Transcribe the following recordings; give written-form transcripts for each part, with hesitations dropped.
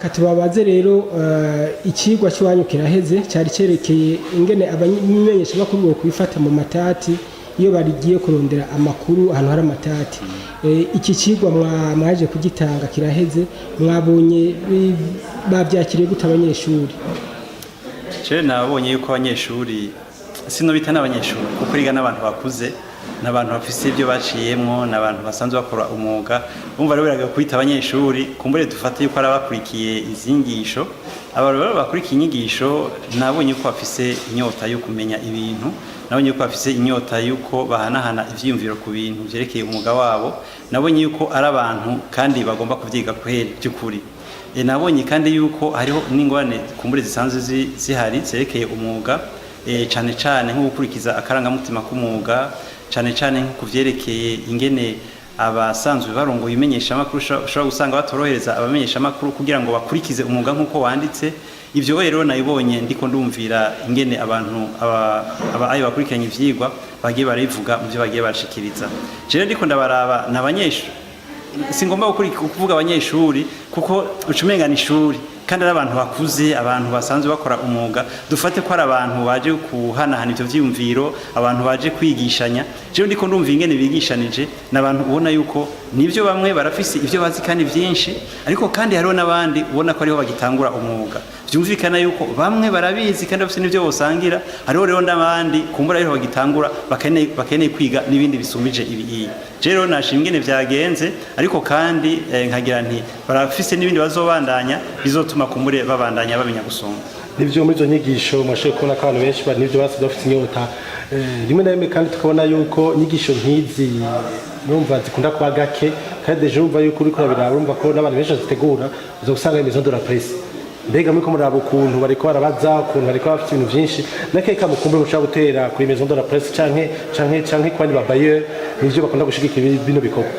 Twashaka tubabaze rero, ikigwa cy'iwanyu kiraheze, cyari cyerekeye ingene abamenyeshamakuru bo kwifata mu matati iyo barigiye kurondera amakuru ahantu hari amatati. Iki kigwa mwaje kugitanga kiraheze, mwabonye bavyakiriye gute abanyeshuri? Jewe nabonye yuko abanyeshuri, sino bita n'abanyeshuri kuko riga n'abantu bakuze, n'abantu bafise ibyo baciyemwo, n'abantu basanzwe bakora umwuga. Bumva rero biraga kwita abanyeshuri, kumbure dufate yuko ari abakurikiye izi nyigisho. Aba rero bakurikiye inyigisho, nabonye yuko bafise inyota yo kumenya ibintu, nabonye yuko bafise inyota yuko bahanahana ivyiyumviro ku bintu vyerekeye umwuga wabo, nabonye yuko ari abantu kandi bagomba kuvyiga kweri by'ukuri. Nabonye kandi yuko hariho n'ingorane kumbure zisanzwe zihari zerekeye umwuga, cane cane nko gukurikiza akarangamutima k'umwuga, cane cane nko kuvyerekeye ingene abasanzwe barongoye imenyeshamakuru ushobora gusanga batorohereza abamenyeshamakuru kugira ngo bakurikize umwuga nk'uko wanditse. Ivyo rero nabibonye ndiko ndumvira ingene abantu aba ayo bakurikiranye ivyigwa bagiye barabivuga mu byo bagiye barashikiriza. Jewe ndiko ndabaraba n'abanyeshuri, singomba kuvuga abanyeshuri kuko ucumenga ni ishuri kandi ari abantu bakuze, abantu basanzwe bakora umwuga. Dufate ko ari abantu baje kuhanahana ivyo vyiyumviro, abantu baje kwigishanya. Jewe ndiko ndumva ingene bigishanije, n'abantu ubona yuko nivyo bamwe barafise ivyo bazi kandi vyinshi, ariko kandi hariho n'abandi ubona ko ariho bagitangura umwuga. Vyumvikana yuko bamwe barabizi kandi bafise n'ivyo bosangira, hariho rero n'abandi kumbura ariho bagitangura, bakeneye kwiga n'ibindi bisumbije ibi. Je rero nashimye ingene vyagenze, ariko kandi nkagira nti barafise n'ibindi bazobandanya bizotuma kumbure babandanya bamenya gusumba. Nivyo, muri izo nyigisho mwashoboye kubona ko abantu benshi nivyo basize bafite inyota. Rimwe na rimwe kandi tukabona yuko inyigisho nk'izi urumva zikunda kuba gake, kandi déjà urumva yuko uriko urabiraba, urumva ko n'abantu benshi bazitegura uza gusanga maison de la presse. Mbega muriko muraba ukuntu bariko barabaza, ukuntu bariko bafite ibintu vyinshi, n'akeka mukumbure mushobora gutera kuri maison de la presse canke ku bandi ba bailleurs nivyo bakunda gushigikira bino bikorwa?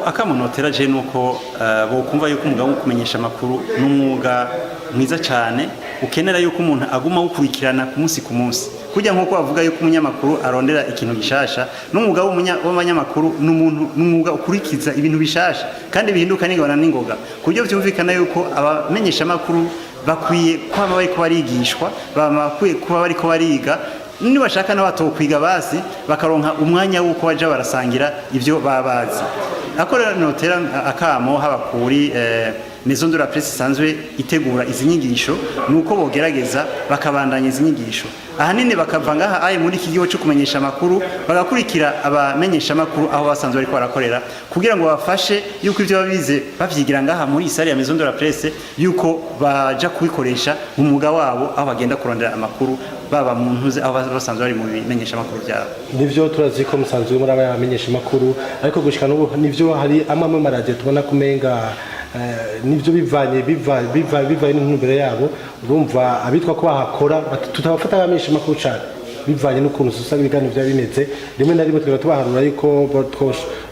Akamunotera je nuko bokumva yuko umwuga wo kumenyesha amakuru n'umwuga mwiza cyane, ukenera yuko umuntu aguma awukurikirana ku munsi ku munsi. Kujya nk'uko bavuga yuko umunyamakuru arondera ikintu gishasha, n'umwuga w'abanyamakuru n'umuntu n'umwuga ukurikiza ibintu bishasha kandi bihinduka n'ingona n'ingoga, ku buryo vyumvikana yuko abamenyesha amakuru bakwiye kwama bariko barigishwa, bama bakwiye kuba bariko bariga. Nibashaka n'abatokwiga basi bakaronka umwanya w'uko baja barasangira ivyo babazi. Ako rero notera akamo haba kuri maison de la presse isanzwe itegura izi nyigisho, nuko bogerageza bakabandanya izi nyigisho, ahanini bakava ngaha aye muri iki gihugu cyo kumenyesha amakuru, bagakurikira abamenyesha amakuru aho basanzwe bariko barakorera, kugira ngo bafashe yuko ivyo babize bavyigira ngaha muri salle ya maison de la presse, yuko baja kubikoresha mu mwuga wabo aho bagenda kurondera amakuru, baba mu ntuze aho basanzwe bari mu bimenyesha amakuru byabo. Nivyo, turazi ko musanzwe muri abamenyesha makuru, ariko gushika n'ubu nivyo hari amwe amwe maradiyo tubona kumenga nivyo bivanye biva biva bivanye n'intumbero yabo. Urumva abitwa ko bahakora tutabafata nk'abamenyesha makuru cane, bivanye n'ukuntu usanga ibiganiro byaba bimeze. Rimwe na rimwe tukaba tubaharura yuko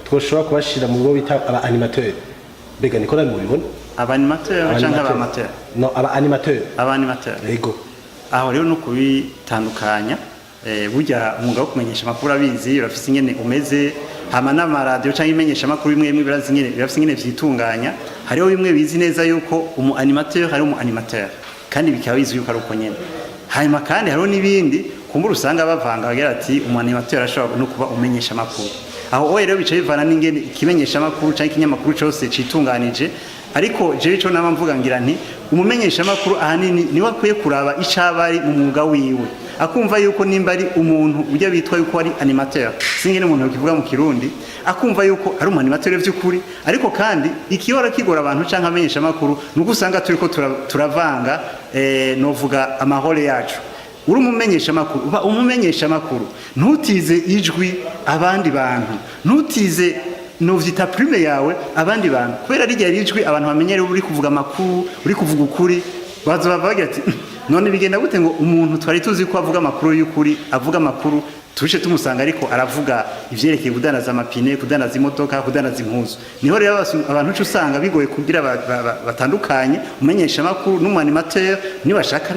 twoshobora kubashira mu bo bita aba animateur. Mbega niko namwe mubibona? Aba animateur canke aba amateur? No, aba animateur. Aba animateur. Yego. Aho rero no kubitandukanya, burya umwuga wo kumenyesha amakuru abizi urafise ingene umeze, hama n'amaradiyo canke imenyesha amakuru bimwe bimwe birazi ingene, birafise ingene vyitunganya. Hariho bimwe bizi neza yuko umu animateur ari umu animateur kandi bikaba bizwi yuko ari uko nyene. Hanyuma kandi hariho n'ibindi kumbura usanga bavanga, bagira ati umu animateur ashobora no kuba umenyesha amakuru. Aho oye rero bica bivana n'ingene ikimenyesha amakuru canke ikinyamakuru cose citunganije. Ariko jewe ico nama mvuga ngira nti umumenyesha amakuru ahanini niwe akwiye kuraba icaba ari mu mwuga wiwe, akumva yuko nimba ari umuntu ujya bitwa yuko ari animateur, singe n'umuntu yokivuga mu Kirundi, akumva yuko ari umu animateur vy'ukuri. Ariko kandi ikihora kigora abantu canke amenyesha amakuru nuko usanga turiko turavanga novuga amahore yacu. Uri umumenyesha amakuru, uba umumenyesha amakuru, ntutize ijwi abandi bantu, ntutize novyita plume yawe abandi bantu, kubera rijya rijwi abantu bamenyere uri kuvuga amakuru, uri kuvuga ukuri, baza bava bagira ati: "None bigenda gute ngo umuntu twari tuzi ko avuga amakuru y'ukuri, avuga amakuru, tuje tumusanga ariko aravuga ivyerekeye kudandaza amapine, kudandaza imodoka, kudandaza impuzu?" Niho rero abantu uca usanga bigoye kugira batandukanye umenyesha amakuru n'umu animateur, nibashaka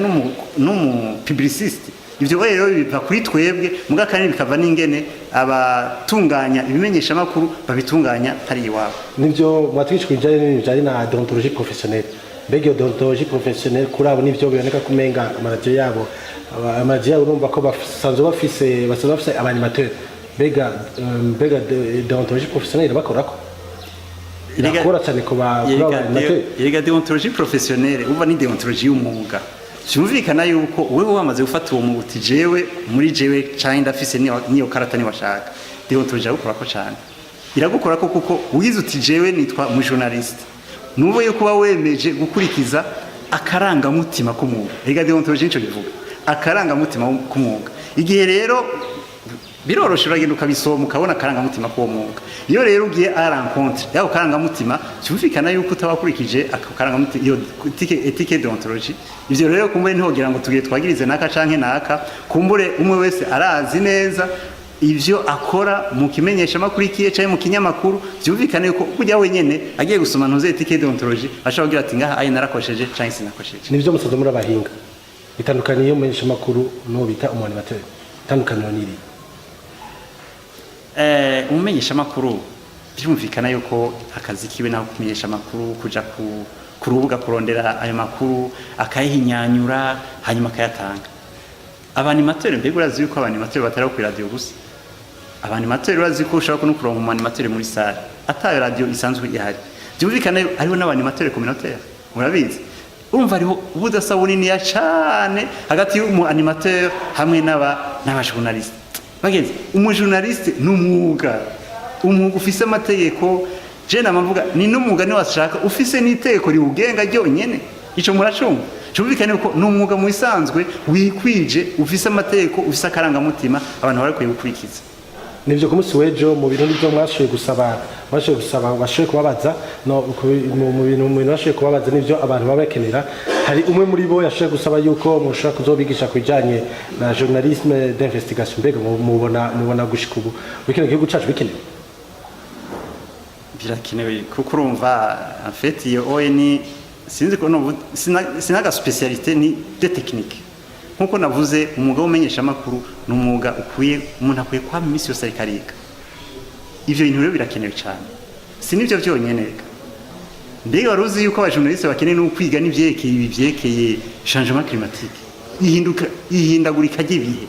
n'umu publiciste. Ivyo rero biva kuri twebwe, muga kandi bikava n'ingene abatunganya ibimenyesha makuru babitunganya hari iwabo. Nivyo mwatwigisha bijanye n'ibintu bijanye na déontologie professionnelle. Mbega iyo déontologie professionnelle kuri abo, nivyo biboneka kumenga amaradiyo yabo urumva ko basanzwe bafise aba animateur. Mbega déontologie professionnelle bakorako irakora cyane kuri abo animateur? Erega déontologie professionnelle uva ni déontologie y'umwuga. Vyumvikana yuko wewe wamaze gufata uwo mwuga uti jewe muri jewe canke ndafise niyo karata niwashaka, déontologie iragukorako cane, iragukorako kuko ugize uti jewe nitwa mu journaliste, nubu yuko uba wemeje gukurikiza akarangamutima k'umwuga. Erega déontologie nico bivuga, akarangamutima k'umwuga. Igihe rero biroroshe, uragenda ukabisoma ukabona akarangamutima k'uwo mwuga. Iyo rero ugiye à l'encontre y'ako karangamutima, cyumvikana yuko utabakurikije ako karangamutima, iyo éthique, déontologie. Ivyo rero kumbure ntihogira ngo tugiye twagirize naka canke naka. Kumbure umwe wese arazi neza ivyo akora mu kimenyesha makuru ikiye canke mu kinyamakuru. Vyumvikane yuko burya wenyene agiye gusoma ntuze éthique, déontologie, ashobora kugira ati ngaha ayi narakosheje canke sinakosheje. Nivyo musanzwe muri abahinga bitandukanye. Iyo mumenyesha makuru n'uwo bita umu animateur, itandukaniro niri? Umumenyesha makuru byumvikana yuko akazi kiwe naho kumenyesha amakuru, kuja ku rubuga kurondera ayo makuru, akayihinyanyura, hanyuma akayatanga. Aba animateur, mbega urazi yuko aba animateur batari ku radio gusa? Aba animateur, urazi ko ushobora no kuronka umu animateur muri salle atayo radio isanzwe ihari? Byumvikana hariho n'aba animateur communautaire, murabizi. Urumva hariho ubudasa buniniya cane hagati y'umu animateur hamwe n'aba journaliste. Bagenzi, umu journaliste ni umwuga, umwuga ufise amategeko. Je namavuga ni n'umwuga ni washaka ufise n'itegeko riwugenga ryonyene. Ico muracumva? Cyumvikane ko ni umwuga mu bisanzwe wikwije, ufise amategeko, ufise akarangamutima abantu barakwiye gukurikiza. Nivyo, ku munsi w'ejo mu bintu nivyo mwashoboye gusaba bashoboye kubabaza no mu bintu bashoboye kubabaza, nivyo abantu baba bakenera. Hari umwe muri bo yashoboye gusaba yuko mushobora kuzobigisha ku bijanye na journalisme d'investigation. Mbega mubona gushika ubu muri kino gihugu cacu bikenewe? Birakenewe, kuko urumva en fait iyo ON sinzi ko sinaga spécialité ni de technique. Nkuko navuze, umwuga w'umenyesha makuru ni umwuga ukwiye, umuntu akwiye kwama iminsi yose ariko ariga. Ivyo bintu rero birakenewe cyane. Si nivyo vyonyene reka. Mbega wari uzi yuko aba journaliste bakeneye no kwiga n'ivyerekeye ibi vyerekeye changement climatique, ihinduka, ihindagurika ry'ibihe?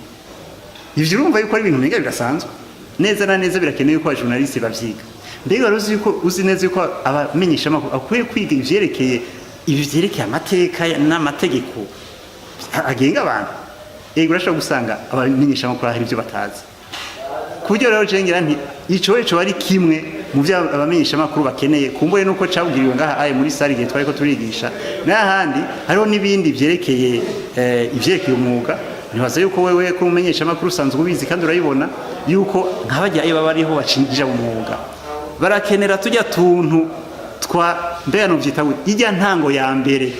Ivyo urumva yuko ari ibintu umenga bidasanzwe. Neza na neza birakenewe yuko aba journaliste bavyiga. Mbega wari uzi yuko, uzi neza yuko abamenyesha amakuru akwiye kwiga ivyerekeye ibi vyerekeye amateka n'amategeko agenga abantu? Ego, urashobora gusanga abamenyesha amakuru hari ibyo batazi. Ku buryo rero je ngira nti ico ari kimwe mu byo abamenyesha amakuru bakeneye. Kumbure nuko cabwiriwe ngaha aye muri salle igihe twariko turigisha, n'ahandi hariho n'ibindi vyerekeye ivyerekeye umwuga. Ntibaza yuko wewe ko umumenyesha amakuru usanzwe ubizi kandi urabibona yuko nk'abajya iyo baba ariho bacinjira mu mwuga barakenera tujya tuntu twa mbega nuvyita gute, ijya ntango ya mbere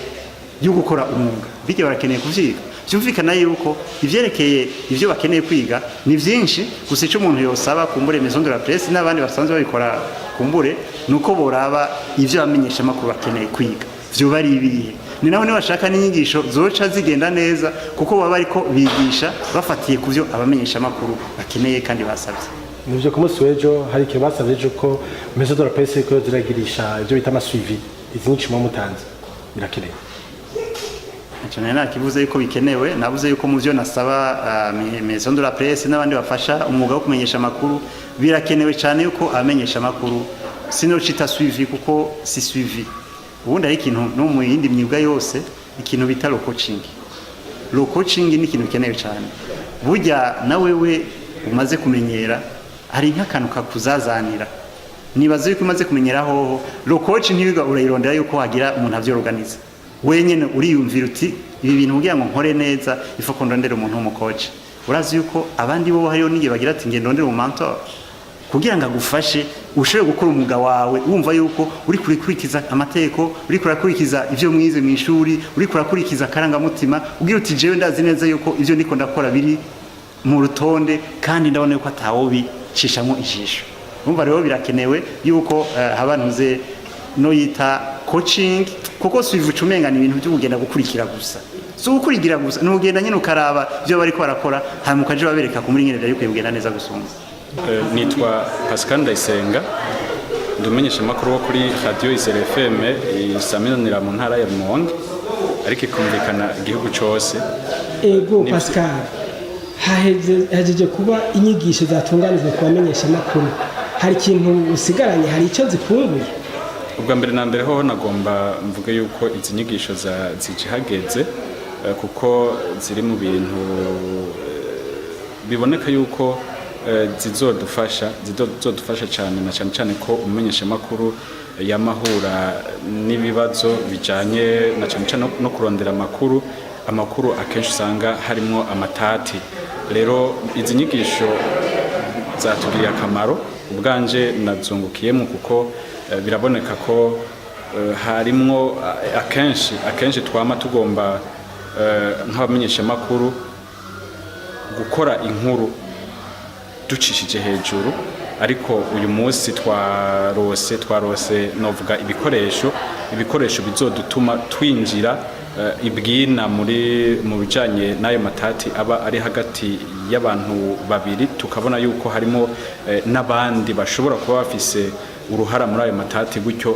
yo gukora umwuga, bijya barakeneye kuvyiga. Vyumvikana yuko ivyerekeye ivyo bakeneye kwiga ni vyinshi. Gusa ico umuntu yosaba kumbure Maison de la Presse n'abandi basanzwe babikora kumbure, nuko boraba ivyo abamenyesha amakuru bakeneye kwiga vyoba ari ibihe. Ni naho nibashaka n'inyigisho zoca zigenda neza, kuko baba bariko bigisha bafatiye ku vyo abamenyesha amakuru bakeneye kandi basavye. Nivyo, ku munsi w'ejo hari ikintu basavye ejo ko Maison de la Presse ko ziragirisha ivyo bita ama suivi. Izi nyinshi muba mutanze birakenewe? Icyo nari nakivuze yuko bikenewe. Navuze yuko mu byo nasaba Maison de la Presse n'abandi bafasha umwuga wo kumenyesha amakuru, birakenewe cyane yuko abamenyesha amakuru, sinocita suivi kuko si suivi. Ubundi hari ikintu no mu yindi myuga yose, ikintu bita le coaching. Le coaching ni ikintu gikenewe cyane. Burya na wewe umaze kumenyera, hari nk'akantu kakuzazanira. Nibaza yuko umaze kumenyera hoho, le coach ntiwiga urayirondera yuko hagira umuntu avyorganiza. Wenyene uriyumvira uti ibi bintu kugira ngo nkore neza, il faut ko ndondera umuntu w'umu coach. Urazi yuko abandi bo hariho n'igihe bagira ati ngendo ndondera umu mentor kugira ngo agufashe ushobore gukora umwuga wawe, wumva yuko uri kurakurikiza amategeko, uri kurakurikiza ivyo mwize mu ishuri, uri kurakurikiza akarangamutima, ugira uti jewe ndazi neza yuko ivyo ndiko ndakora biri mu rutonde kandi ndabona yuko atawobicishamwo ijisho. Urumva rero birakenewe yuko haba ntuze no yita coaching, kuko suivi ucumenga ni ibintu byo kugenda gukurikira gusa. Si ukurindira gusa, ni ugenda nyine ukaraba ibyo bariko barakora, hanyuma ukaja babereka kumuri nyene vyari bikwiye kugenda neza gusumba. Nitwa Pascal Ndayisenga, ndi umumenyeshamakuru wo kuri radiyo Izere FM isaminanira mu ntara ya Rumonge, ariko ikumvikana igihugu cose. Ego Pascal, hahejeje kuba inyigisho zatunganijwe ku bamenyeshamakuru. Hari ikintu usigaranye? Hari icyo zikunguye? Ubwa mbere na mbere hoho nagomba mvuge yuko izi nyigisho zije hageze, kuko ziri mu bintu biboneka yuko zizodufasha cyane, na cyane cyane ko umumenyeshamakuru yamahura n'ibibazo bijanye na cyane cyane no kurondera amakuru. Akenshi usanga harimo amatati. Rero izi nyigisho zatugiriye akamaro. Ubwanje nazungukiyemo, kuko biraboneka ko harimwo akenshi twama tugomba nk'abamenyeshamakuru gukora inkuru ducishije hejuru, ariko uyu munsi twarose novuga ibikoresho bizodutuma twinjira ibwina muri mu bijanye n'ayo matati aba ari hagati y'abantu babiri, tukabona yuko harimo n'abandi bashobora kuba bafise uruhara muri ayo matati, gutyo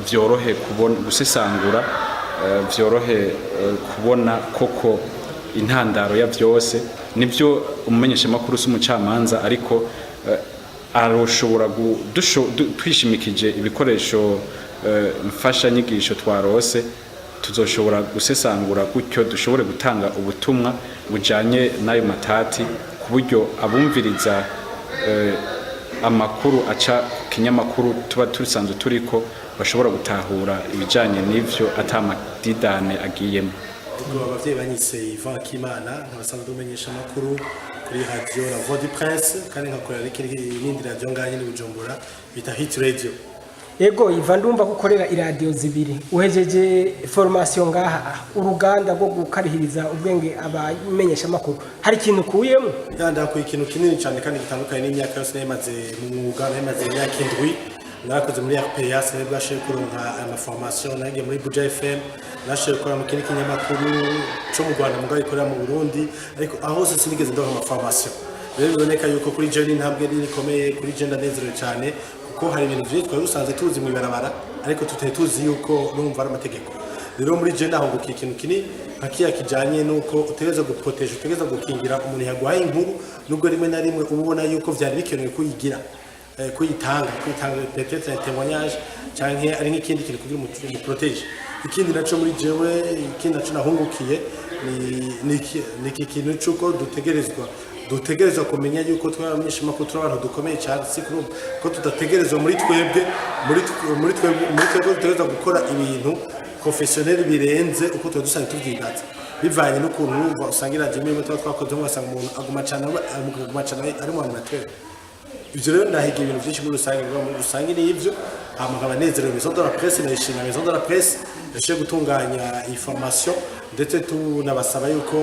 vyorohe kubona gusesangura, vyorohe kubona koko intandaro ya vyose. Nivyo, umumenyeshamakuru si umucamanza, ariko aroshobora twishimikije ibikoresho mfashanyigisho twarose, tuzoshobora gusesangura, gutyo dushobore gutanga ubutumwa bujanye n'ayo matati, ku buryo abumviriza amakuru aca ku kinyamakuru tuba tusanzwe turiko bashobora gutahura ibijanye n'ivyo atamadidane agiyemo. Ubwo abavyeyi banyise Ivan Kimana, nkabasanzwe umenyesha amakuru kuri radio La Voix du Prince, kandi nkakorera n'indi radio ngaha nyene i Bujumbura bita Hit Radio. Ego Iva, ndumva ko ukorera iradiyo zibiri. Uhejeje formation ngaha, uruganda rwo gukarihiriza ubwenge abamenyeshamakuru. Hari ikintu ukuyemo? Ya, ndakuye ikintu kinini cyane kandi gitandukanye n'imyaka yose nari mu mwuga. Nari imyaka 7 narakoze muri RPA, sinari bwashoboye kuronka ama formation. Nagiye muri Buja FM, nashoboye gukora mu kindi kinyamakuru co mu Rwanda mugabo ikorera mu Burundi, ariko aho hose sinigeze ndonka ama formation. Rero biboneka yuko kuri jewe ni intambwe nini ikomeye. Kuri jewe ndanezerewe cyane, kuko hari ibintu vyinshi twari dusanzwe tuzi mw'ibarabara, ariko tutari tuzi yuko numva ari amategeko. Rero muri jewe nahungukiye ikintu kinini nka kiya kijanye nuko utegereza guprotéger, utegereza gukingira umuntu yaguhaye inkuru, nubwo rimwe na rimwe uba ubona yuko vyari bikenewe kuyigira, kuyitanga peut-être un témoignage canke ari nk'ikindi kintu kugira umuprotège. Ikindi naco muri jewe, ikindi naco nahungukiye ni iki kintu c'uko dutegerezwa kumenya yuko twe abamenyeshamakuru turi abantu dukomeye cyane, si kurumva ko tudategerezwa muri twebwe dutegerezwa gukora ibintu professionnel birenze uko tuba dusanzwe tuvyibaza, bivanye n'ukuntu urumva usanga iradiyo imwe tuba twakoze, ugasanga umuntu aguma cane ari mu animateur. Ivyo rero ndahiga ibintu byinshi muri rusange. Muri rusange ni ivyo. Hama nkaba nezerewe Maison de la Presse, ndayishimira Maison de la Presse yashoboye gutunganya iyi formation, ndetse tunabasaba yuko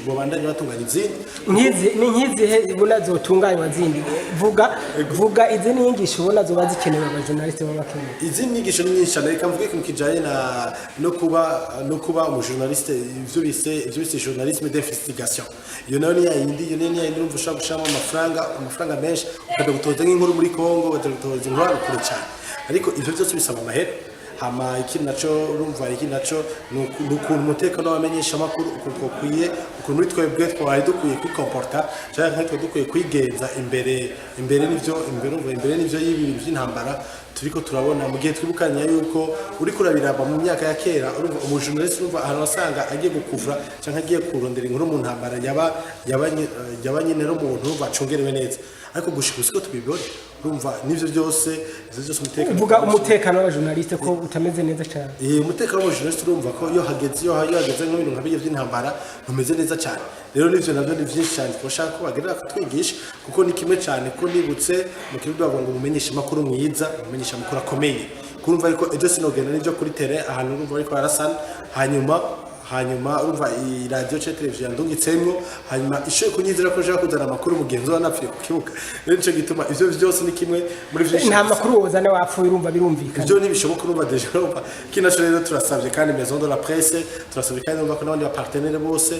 bobandanya batunganya izindi. Nkizi ni nkizihe ubona zotunganywa zindi? Vuga izi ni inyigisho ubona zoba zikenewe, abajournaliste baba bakeneye. Izi nyigisho ni nyinshi cyane. Reka mvuge ikintu kijanye na no kuba umujournaliste, ivyo bise journalisme d'investigation. Iyo nayo ni yayindi, iyo ni yayindi urumva ushobora gushiramo amafaranga menshi, ukaja gutoza nk'inkuru muri Congo, ukaja gutoza inkuru ahantu kure cyane, ariko ivyo byose bisaba amahera. Hama ikindi naco, urumva, ikindi naco ni ukuntu umutekano w'abamenyeshamakuru, ukuntu twakwiye, ukuntu muri twebwe twari dukwiye kwicomporta, canke twari dukwiye kwigenza imbere n'ivyo imbere, urumva, imbere n'ivyo y'ibi bintu vy'intambara turiko turabona, mu gihe twibukanya yuko uriko urabiraba mu myaka ya kera, urumva, umujournaliste, urumva, ahantu wasanga agiye gukuvura canke agiye kurondera inkuru mu ntambara, yaba nyene ari umuntu bacungerewe neza, ariko gushika ubu siko tubibona. Urumva, n'ivyo byose, ivyo byose, umutekano. Uvuga umutekano w'abajournaliste ko utameze neza cyane. Umutekano w'abajournaliste, urumva ko iyo hageze nk'ibintu nka bijya by'intambara ntumeze neza cyane. Rero n'ivyo navyo ni vyinshi cyane twashaka ko bagerera kutwigisha, kuko ni kimwe cyane ko nibutse mu kirundi bavuga ngo umumenyesha makuru mwiza, umumenyesha makuru akomeye. Kurumva ariko ejo sinogenda n'ivyo kuri terrain ahantu urumva ariko barasana, hanyuma Hanyuma urumva iyi radio cyangwa televiziyo yandungitsemwo, hanyuma ishoboye kunyizera ko nshaka kuzana amakuru, mugenzi we anapfuye ku kibuga. Rero nico gituma ivyo vyose ni kimwe muri vyinshi. Nta makuru wozana wapfuye, urumva birumvikana. Ibyo ntibishoboka. Urumva déjà, urumva kino naco rero turasabye kandi Maison de la Presse, turasabye kandi urumva ko n'abandi bapartenaire bose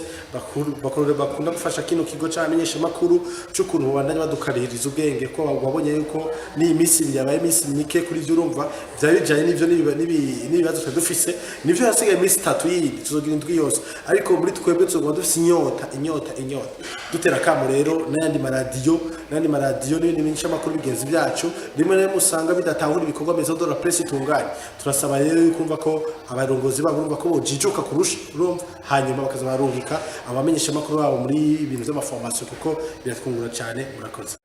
bakunda gufasha kino kigo c'abamenyesha makuru c'ukuntu babandanya badukarihiriza ubwenge, ko wabonye yuko n'iyi minsi ibiri yabaye iminsi mike kuri ivyo. Urumva vyari bijanye n'ivyo n'ibibazo twari dufise, nivyo hasigaye iminsi 3 yindi, tuzogira indwi yose, ariko muri twebwe tuzoguma dufise inyota, inyota, inyota. Dutera akamo rero n'ayandi maradiyo n'ibindi bimenyeshamakuru bigenzi byacu, rimwe na rimwe usanga bidatahura ibikorwa Maison de la Presse itunganye. Turasaba rero yuko urumva ko abarongozi babo urumva ko bojijuka kurusha, urumva, hanyuma bakaza barungika abamenyeshamakuru babo muri ibintu vy'amaformation, kuko biratwungura cyane. Murakoze.